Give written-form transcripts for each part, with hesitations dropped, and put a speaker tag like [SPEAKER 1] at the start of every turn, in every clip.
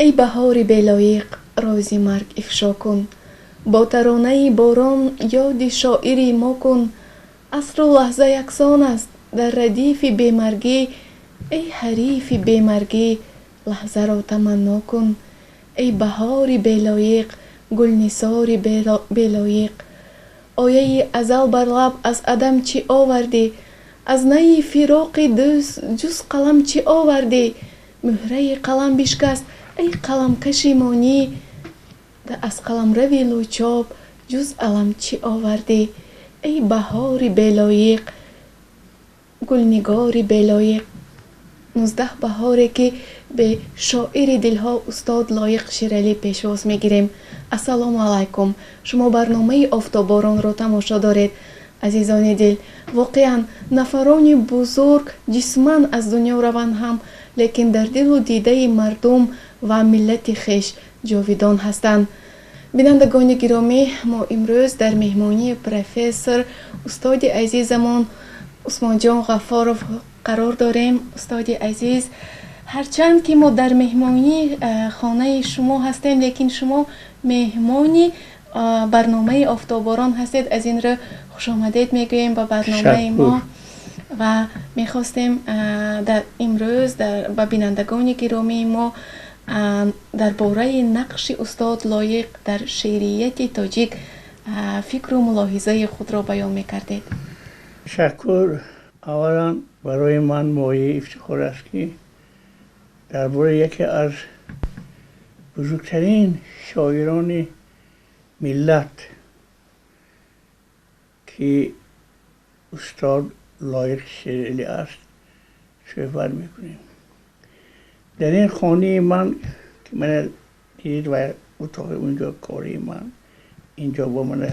[SPEAKER 1] Эй баҳори белоиқ, рози марг ифшо кун, бо таронаи борон ёди шоири мо кун. Асру лаҳза яксон аст дар радифи бемаргӣ, эй ҳарифи бемаргӣ, лаҳзаро таманно кун. Эй баҳори белоиқ, гулнисори белоиқ, ояи азал бар лаб аз адам чӣ овардӣ? Аз найи фироқи дӯст ҷуз қалам чӣ овардӣ? Муҳраи қалам бишкаст, эй қаламкаши монӣ, аз қаламрави лучоб ҷуз алам чӣ овардӣ? Эй баҳори белоиқ, гулнигори белоиқ. 19 баҳоре ки бе шоири дилҳо устод Лоиқ Шералӣ пешвоз мегирем. Ассалому алайкум, шумо барномаи Офтоборонро тамошо доред. Азизони дил, воқеан нафарони бузург ҷисман аз дунё раванд ҳам, лекин дар дилу дидаи мардум ва миллати хеш ҷовидон ҳастанд. Бинандагони гиромӣ, мо имрӯз дар меҳмонии профессор, устоди азизамон Усмонҷон Ғаффоров қарор дорем. Устоди азиз, ҳарчанд ки мо дар меҳмонии хонаи шумо ҳастем, лекин шумо меҳмони барномаи Офтоборон ҳастед. Аз ин рӯ хушомадед мегӯем ба барномаи мо ва мехостем дар имрӯз ба бинандагони гиромии мо дар бораи нақши устод Лоиқ дар шеърияти тоҷик фикру мулоҳизаи худро баён мекардед.
[SPEAKER 2] Ташаккур. Аввалан, барои ман мояи ифтихор аст, ки дар бораи яке аз бузургтарин шоирони миллат, ки устод Лоиқ Шералӣ аст, суҳбат мекунем. Дар ин хонаи ман, ки мана дидед, ва утоқи унҷо кори ман, инҷо бо мана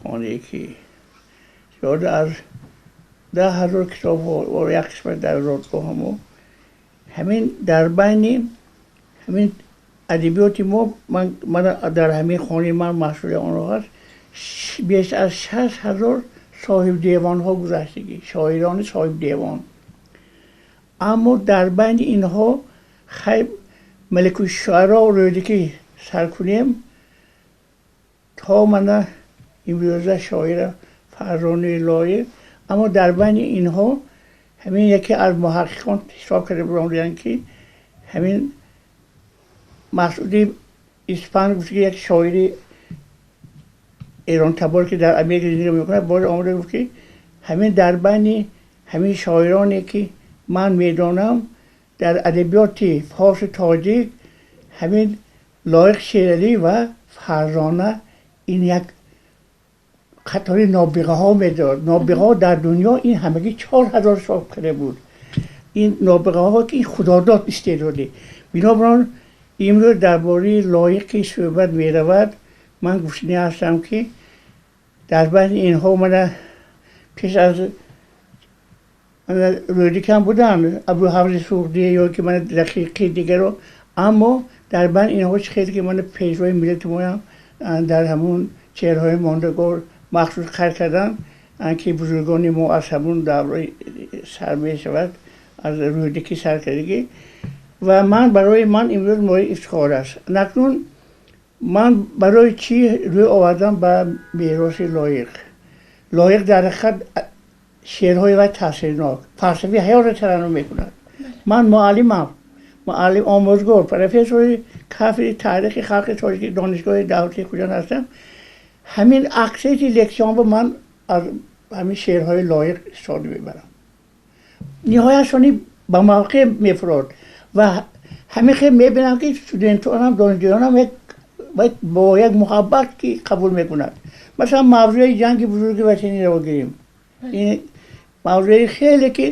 [SPEAKER 2] хонае, ки зиёда аз 10,000 китобҳо, як қисмат дар зодгоҳамо, ҳамин дар байни ҳамин адабиёти мо, ман дар ҳамин хонаи ман маҳсули онҳо ҳаст, беш аз 6000 соҳиби девонҳо гузаштагӣ, шоирони соҳиби девон. Аммо дар байни инҳо, хайр, маликушшуаро Рӯдакӣ сар кунем то мана имрӯза шоира Фарзонаи Лоиқ, аммо дар байни инҳо ҳамин яке аз муҳаққиқон ҳисоб карда буданд, ки ҳамин Масъуди Испан гуфт, ки як шоири эронтабор, ки дар Америка зиндагӣ мекунад, боз омада гуфт, ки ҳамин дар байни ҳамин шоироне, ки ман медонам дар адабиёти форсу тоҷик, ҳамин Лоиқ Шералӣ ва Фарзона ин як қатори нобиғаҳо медод. Нобиғаҳо дар дунё ин ҳамагӣ 4000 сол карда буд. Ин нобиғаҳо, ки худодод истеъдодӣ. Бинобар он имрӯз дар бораи Лоиқ ки суҳбат меравад, ман гуфтанӣ ҳастам, ки дар байни инҳо мана пеш аз Рӯдакӣ буданд Абуҳафзи Суғдӣ ё ки мана Дақиқи дигаро, аммо дар байни инҳо чӣ хеле ки мана пешвои миллати моям дар ҳамун чеҳраҳои мондагор махсус қайд карданд, ки бузургони мо аз ҳамун давраи сар мешавад, аз Рӯдакӣ сар кардагӣ. Ва ман барои ман имрӯз мояи ифтихор аст. Акнун ман барои чӣ рӯй овардам ба мероси Лоиқ? Лоиқ дар ҳақиқат шеърҳои вай таъсирнок, фалсафаи ҳаётро тараннум мекунад. Ман муаллимам, муаллим, омӯзгор, профессори кафедраи таърихи халқи тоҷики Донишгоҳи давлатии Хуҷанд ҳастам. Ҳамин аксарияти лексияҳоро ман аз ҳамин шеърҳои Лоиқ истифода мебарам. Ниҳоятшони ба мавқеъ мефурод ва ҳамин хел мебинам, ки студентонам, донишҷӯёнам бо як муҳаббат ки қабул мекунад. Масалан, мавзӯи ҷанги бузурги ватаниро гирем. Ин мавзӯи хеле ки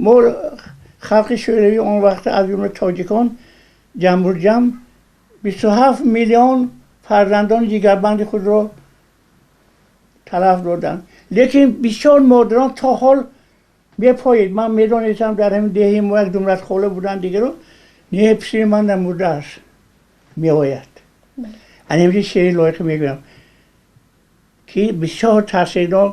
[SPEAKER 2] мо халқи шӯравӣ он вақт, аз ҷумла тоҷикон, ҷамъбурҷамъ 27 миллион фарзандони ҷигарбанди худро талаф доданд, лекин бисёр модарон то ҳол мепоед. Ман медонистам, дар ҳамин деҳи мо як Думратхола буданд, дигаро не, писари ман намурдааст, меояд. Ана шеъри Лоиқӣ мегӯям, ки бисёр таъсирнок,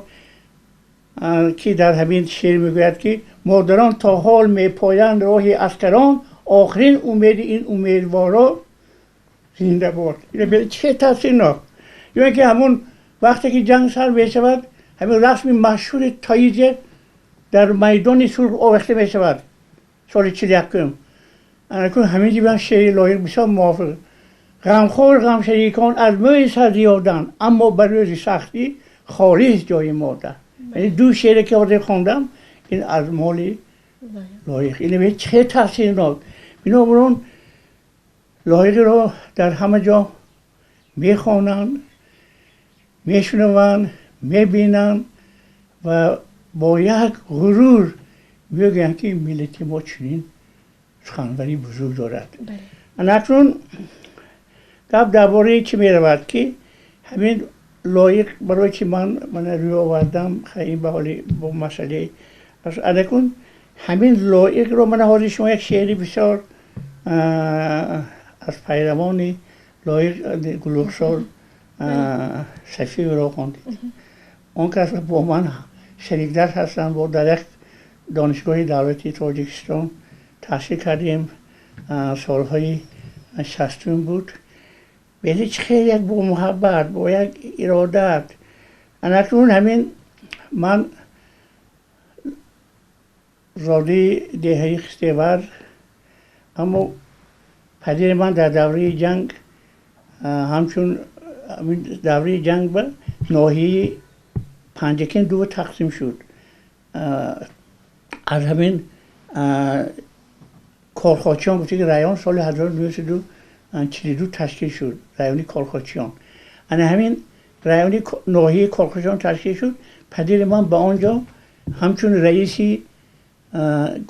[SPEAKER 2] ки дар ҳамин шеър мегӯяд, ки модарон то ҳол мепоянд роҳи аскарон. Охирин умеди ин умедворо зинда бод. Чӣ таъсирнок! Ё ин ки ҳамун вақте ки ҷанг сар мешавад, ҳамин расми машҳури Тоизе дар майдони Сурх овехта мешавад соли 41-ум. Анакун ҳамин ҷиб шеъри Лоиқ бисёр мувофиқ. Ғамхор ғамшарикон аз мӯи сар зиёданд, аммо ба рӯзи сахтӣ холист ҷои модар. Яъне ду шеъре ки ҳозир хондам, ин аз моли Лоиқ. Ин чӣ таъсирнок! Бинобар он Лоиқро дар ҳама ҷо мехонанд, мешунаванд, мебинанд ва бо як ғурур мегӯянд, ки миллати мо чунин суханвари бузург дорад. Анакнун гап дар бораи чӣ меравад, ки ҳамин Лоиқ барои чӣ ман рӯй овардам ин ба ҳоли бо масъалаи анакун ҳамин Лоиқро ман ҳозир шумо як шеъри бисёр аз пайравони Лоиқ Гулрухсор Сафиевро хондед. Он кас бо ман шарикдарс ҳастанд, бо дар як донишгоҳи давлатии Тоҷикистон таҳсил кардем, солҳои 60-ум буд. Вале чӣ хеле як бо муҳаббат, бо як иродат. Анакнун ҳамин ман зодаи деҳаи Хистевар, аммо падари ман дар давраи ҷанг, ҳамчун давраи ҷанг ба ноҳияи Панҷакент ду тақсим шуд. Аз ҳамин Корхочиён гуфта ки район соли 1942 ташкил шуд, райони Корхочиён. Ана ҳамин райони ноҳияи Корхочиён ташкил шуд. Падари ман ба он ҷо ҳамчун раиси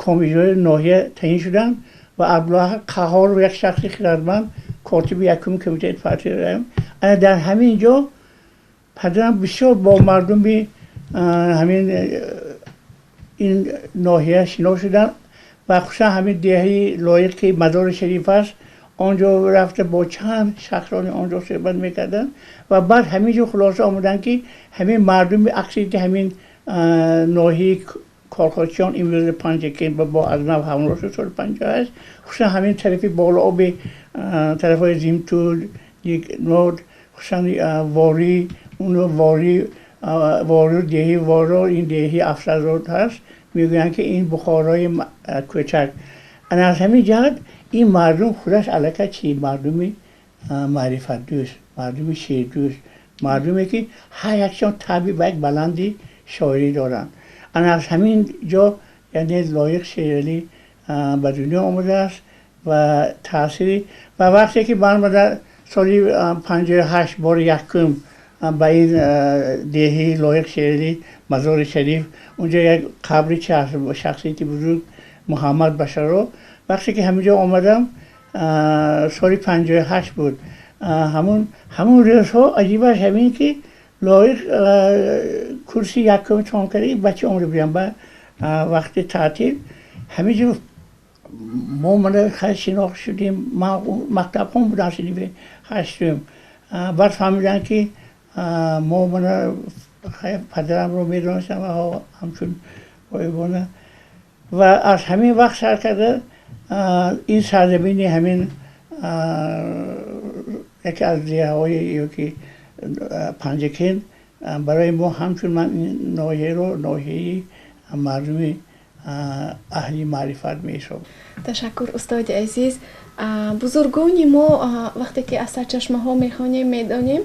[SPEAKER 2] комиҷои ноҳия таъин шуданд ва Абдуллоҳ Қаҳҳоров, як шахси хирадманд, котиби якуми комитети партияи район. Ана дар ҳамин ҷо падарам бисёр бо мардуми ҳамин ин ноҳия шинос шуданд ва хусусан ҳамин деҳаи Лоиқ, ки Мазори Шариф аст, он ҷо рафта бо чанд шахсони он ҷо суҳбат мекарданд ва баъд ҳамин ҷо хулоса омаданд, ки ҳамин мардуми аксарияти ҳамин ноҳияи Корхочиён имрӯз Панҷакент бо аз нав ҳамроҳ шуд соли 58, хусусан ҳамин тарафи болооби тарафҳои Зимтул, Нод, хусусан Ворӣ, он Ворӣ, Вору, деҳи Воро, ин деҳи Афсарзод ҳаст, мегӯянд ки ин Бухорои кӯчак. Ана аз ҳамин ҷиҳат ин мардум худаш аллакай чи мардуми маърифатдӯст, мардуми шеърдӯст, мардуме ки ҳар якшон табъи ба як баланди шоирӣ доранд. Ана аз ҳамин ҷо яъне Лоиқ Шералӣ ба дунё омадааст ва таъсири ва вақте ки ман дар соли 58 бори якум ба ин деҳи Лоиқ Шералӣ Мазори Шариф, унҷо як қабри шахсияти бузург Муҳаммад Башаро, вақте ки ҳамин ҷо омадам, соли 58 буд. Ҳамун рӯзҳо аҷибаш ҳамин ки Лоиқ курси якум тамом карда, бача омада будам ба вақти таътил. Ҳамин ҷо мо мана хеле шинохт шудем, ман мактабхон будам синфи ҳаштум. Баъд фаҳмидам ки мо мана падарамро медонистам ва ҳамчун ғоибона. Ва аз ҳамин вақт сар карда ин сарзамини ҳамин яке аз деҳаҳои ё ки Панҷакент барои мо ҳамчун ман ин ноҳияро ноҳияи мардуми аҳли маърифат меҳисобам.
[SPEAKER 1] Ташаккур, устоди азиз. Бузургони мо вақте ки аз сарчашмаҳо мехонем, медонем,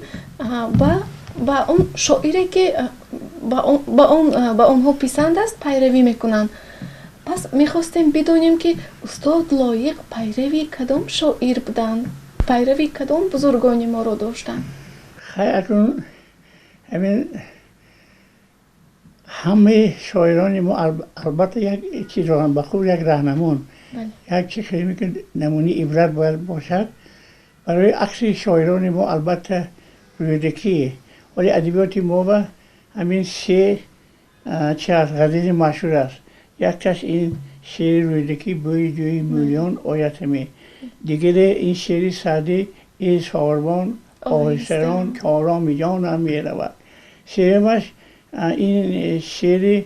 [SPEAKER 1] ба он шоире ки ба онҳо писанд аст, пайравӣ мекунанд. Пас мехостем бидонем, ки устод Лоиқ пайрави кадом шоир буданд, пайрави кадом бузургони моро доштанд?
[SPEAKER 2] Хай, акнун ҳамин ҳамаи шоирони мо албатта як чиз доранд, ба худ як раҳнамун, як чи хеле ки намунаи ибрат бояд бошад барои аксари шоирони мо, албатта Рӯдакӣ. Вале адабиёти мо ба ҳамин се чи аст, ғазали машҳур аст. Якташ ин шеъри Рӯдакӣ «Бӯи ҷӯи мӯлиён ояд ҳаме», дигаре ин шеъри Саъдӣ «Эй сорбон оҳистарон ки ороми ҷонам меравад», сеюмаш ин шеъри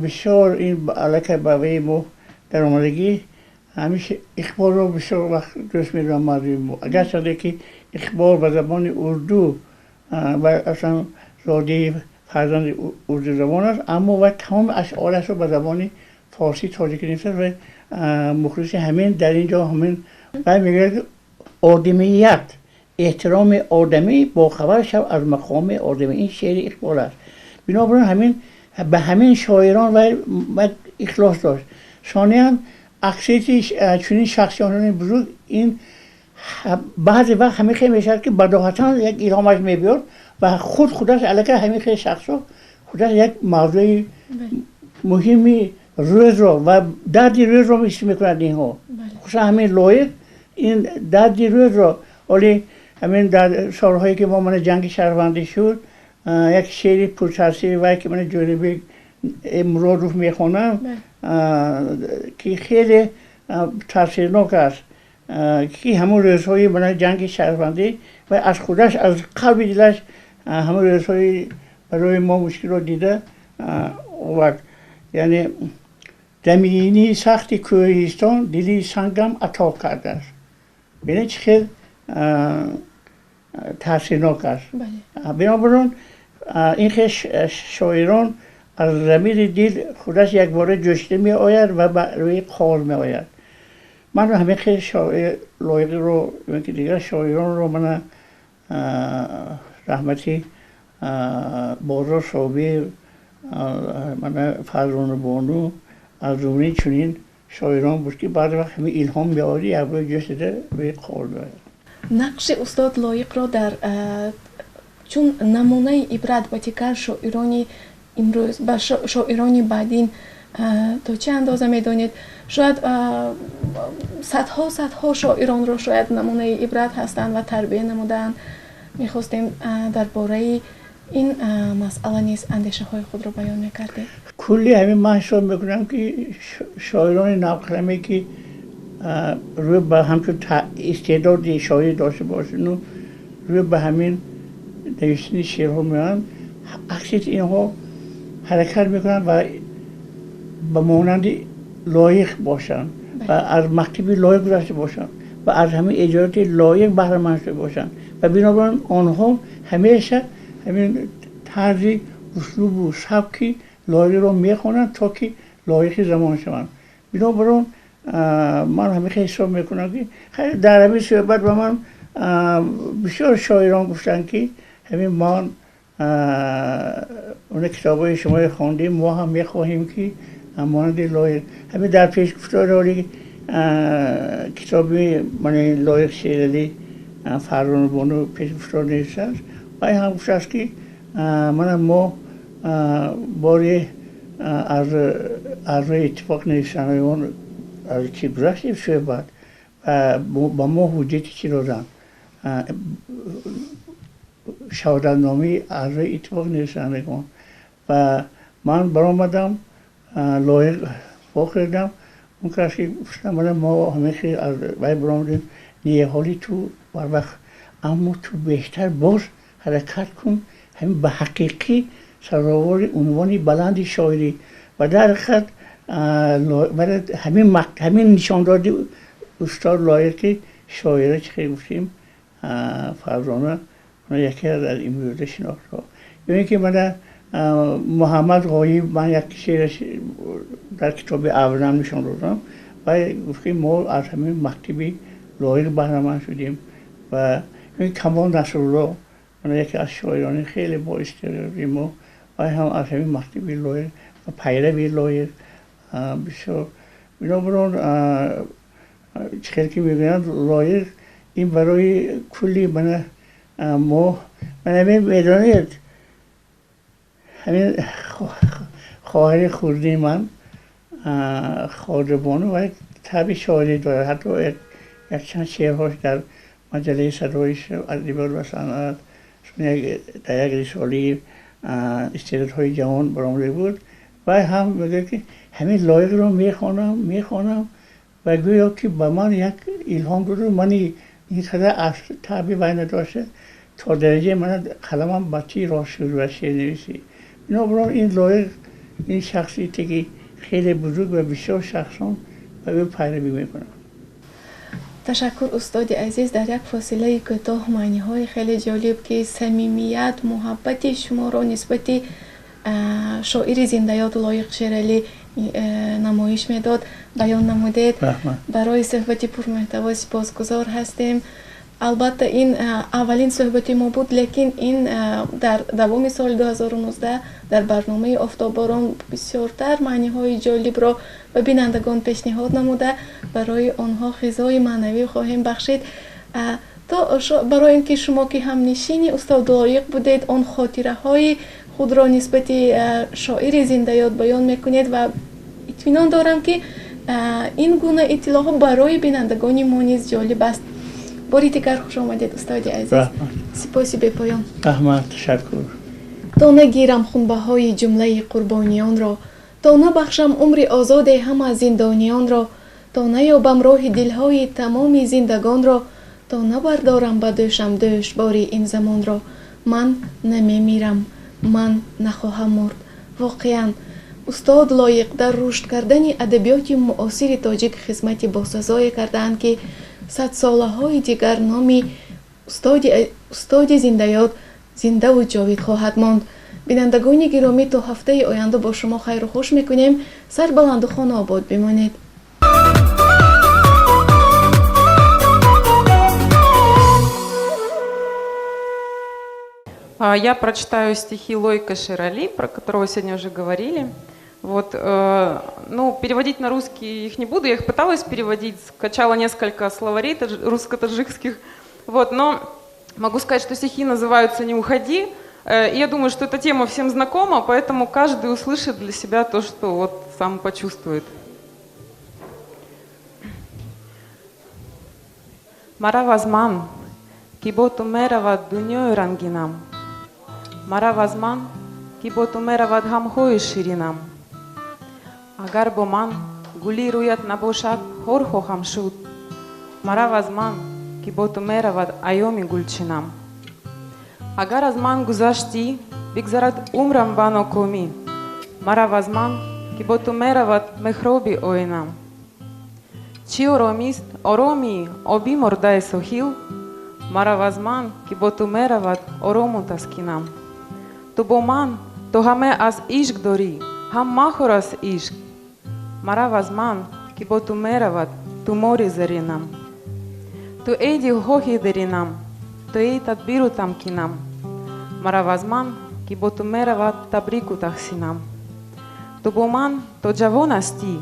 [SPEAKER 2] бисёр ин аллакай ба ваи мо даромадагӣ Ҳамеша Иқболро бисёр вақт дӯст медорам мардуми мо. Агарчанде ки Иқбол ба забони урду ва аслан зодаи фарзанди урдузабон аст, аммо вай тамоми ашъорашро ба забони форсӣ тоҷикӣ навиштааст ва мухлиси ҳамин дар ин ҷо ҳамин вай мегӯяд: одамият, эҳтироми одамӣ, бохабар шав аз мақоми одамӣ. Ин шеъри Иқбол аст. Бинобар ин ҳамин ба ҳамин шоирон вай ихлос дошт. Сониян, аксарияти чунин шахсиёни бузург ин баъзе вақт ҳамин хел мешавад, ки бадоҳатан як илҳомаш мебиёд ва худ худаш аллакай ҳамин хел шахсҳо худаш як мавзӯи муҳими рӯзро ва дарди рӯзро ҳис мекунад инҳо. Хусусан ҳамин Лоиқ ин дарди рӯзро, ҳоли ҳамин дар солҳое ки мо мана ҷанги шаҳрвандӣ шуд, як шеъри пуртаъсири вай, ки мана Ҷӯрабек Муродов мехонам, ки хеле таъсирнок аст, ки ҳамон рӯзҳои мана ҷанги шаҳрвандӣ ва аз худаш, аз қалби дилаш ҳамон рӯзҳои барои мо мушкилро дида овард. Яъне замини сахти кӯҳистон дили сангам ато кардааст. Бинед, чӣ хел таъсирнок аст. Бинобар он ин хел шоирон аз замири дил худаш якбора ҷӯшида меояд ва ба рӯи қоғоз меояд. Ман ҳамин хел шоир Лоиқро, ки дигар шоиронро, мана раҳмати Бозор Собир, мана Фарзона Бону аз ҷумлаи чунин шоирон буд, ки баъзе вақт ҳамин илҳом меояд, якбора ҷӯшида рӯи қоғоз меояд.
[SPEAKER 1] Нақши устод Лоиқро дар чун намунаи ибрат ба дигар шоирони имрӯз, ба шоирони баъдин то чӣ андоза медонед? Шояд садҳо садҳо шоиронро шояд намунаи ибрат ҳастанд ва тарбия намудаанд. Мехостем, дар бораи ин масъала низ андешаҳои худро баён мекардед.
[SPEAKER 2] Кулли ҳамин ман ҳисоб мекунам, ки шоирони навқаламе, ки рӯй ба ҳамчун истеъдоди шоирӣ дошта бошану рӯй ба ҳамин навиштани шеърҳо меоянд, аксарияти инҳо ҳаракат мекунанд ва ба монанди Лоиқ бошанд ва аз мактаби Лоиқ гузашта бошанд ва аз ҳамин эҷодиёти Лоиқ баҳраманд шуда бошанд. Ва бинобар ин онҳо ҳамеша ҳамин тарзи услубу сабки Лоиқро мехонанд, то ки лоиқи замон шаванд. Бинобар он ман ҳамин хел ҳисоб мекунам, ки дар ҳамин суҳбат ба ман бисёр шоирон гуфтанд, ки ҳамин ман он китобҳои шуморо хондем, мо ҳам мехоҳем, ки монанди Лоиқ. Ҳамин дар пешгуфтори китоби мани Лоиқ Шералӣ Фарзона Бону пешгуфтор навиштааст, вай ҳам гуфтааст, ки мана мо боре аз аъзои иттифоқ нависандагон аз чӣ гузаштем суҳбат ва ба мо ҳуҷҷати чӣ доданд? Шаҳодатномаи аъзои иттифоқ нависандагон. Ва ман баромадам, Лоиқ вохӯрдам, он кас ки гуфтам, мана мо ҳамин хел аз вай баромадем. Не, ҳоли ту барвақт, аммо ту бештар боз ҳаракат кун, ҳамин ба ҳақиқӣ сазовори унвони баланди шоирӣ. Ва дар ҳақиқат ҳамин нишондоди устод Лоиқ, ки шоира, чӣ хел гуфтем, Фарзона яке аз имрӯза шинохтҳо. Ё ин ки мана Муҳаммад Ғоиб, ман як шеъраш дар китоби аввалам нишон додам, вай гуфт, ки мо аз ҳамин мактаби Лоиқ баҳраманд шудем. Ва Камол Насрулло, яке аз шоирони хеле боистеъдоди мо, вай ҳам аз ҳамин мактаби Лоиқ ва пайрави Лоиқ бисёр. Бинобар он, чӣ хел ки мегӯянд, Лоиқ ин барои кулли мана мо. Ман ҳамин, медонед, ҳамин хоҳари хурдии ман Хоҷабону, вай табъи шоирӣ дорад. Ҳатто якчанд шеърҳош дар маҷаллаи Садои адабиёт ва санъат, дар як рисолаи истеъдодҳои ҷавон баромада буд. Вай ҳам мегӯяд, ки ҳамин Лоиқро мехонам, мехонам ва гӯё ки ба ман як илҳом доду, мани ин қадар аз табъи вай надошта, то дараҷаи мана қаламам ба чӣ роҳ шуд ва шеърнависӣ. Бинобар он ин Лоиқ ин шахсияте, ки хеле бузург ва бисёр шахсон Ба ӯ пайравӣ мекунам.
[SPEAKER 1] Ташаккур, устоди азиз. Дар як фосилаи кӯтоҳ маъниҳои хеле ҷолиб, ки самимият, муҳаббати шуморо нисбати шоири зиндаёд Лоиқ Шералӣ намоиш медод, баён намудед. Барои суҳбати пурмуҳтаво сипосгузор ҳастем. Албатта, ин аввалин суҳбати мо буд, лекин ин дар давоми соли 2019 дар барномаи Офтобборон бисёртар маъниҳои ҷолибро ба бинандагон пешниҳод намуда, барои онҳо ғизои маънавӣ хоҳем бахшид. То барои ин ки шумо, ки ҳамнишини устод Лоиқ будед, он хотираҳои худро нисбати шоири зиндаёд баён мекунед ва итминон дорам, ки ин гуна иттилоъҳо барои бинандагони мо низ ҷолиб аст. Бори дигар хуш омадед, устоди азиз, сипоси бепоён.
[SPEAKER 2] Раҳмат, ташаккур.
[SPEAKER 1] То нагирам хунбаҳои ҷумлаи қурбониёнро, то набахшам умри озоде ҳама зиндониёнро, то наёбам роҳи дилҳои тамоми зиндагонро, то набардорам ба дӯшам дӯш бори ин замонро, ман намемирам, ман нахоҳам мурд. Воқеан, устод Лоиқ дар рушд кардани адабиёти муосири тоҷик хизмати босазое кардаанд, ки садсолаҳои дигар номи устоди зиндаёд зиндаву ҷовид хоҳад монд. Бинандагони гиромӣ, то ҳафтаи оянда бо шумо хайру хуш мекунем. Сарбаланду хонаобод бимонед.
[SPEAKER 3] Я прочитаю стихи Лоика Шерали, про которого сегодня уже говорили. Вот, ну, переводить на русский их не буду, я их пыталась переводить, скачала несколько словарей русско-таджикских, вот, но могу сказать, что стихи называются «Не уходи», и я думаю, что эта тема всем знакома, поэтому каждый услышит для себя то, что вот сам почувствует. Марав аз ман, ки бо ту меравад дунёи рангинам, марав аз ман, ки бо ту меравад ғамҳои ширинам. Агар бо ман гули рӯят набошад, хор хоҳам шуд. Марав аз ман, ки бо ту меравад айёми гулчинам. Агар аз ман гузаштӣ, бигзарад умрам ба нокомӣ. Марав аз ман, ки бо ту меравад меҳроби оинам. Чӣ оромист оромии оби мурдаи соҳил, марав аз ман, ки бо ту меравад орому таскинам. Ту бо ман то ҳаме аз ишқ дорӣ, ҳам махӯр аз ишқ. Марав аз ман, ки бо ту меравад тумори заринам. Ту эй дилхоҳи деринам, ту эй тадбиру тамкинам. Марав аз ман, ки бо ту меравад табрику таҳсинам. Ту бо ман то ҷавон ҳастӣ,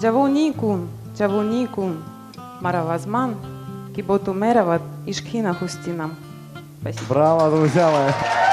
[SPEAKER 3] ҷавонӣ кун, ҷавонӣ кун. Марав аз ман, ки бо ту меравад ишқи нахустинам. Спасибо.
[SPEAKER 4] Браво, друзья мои!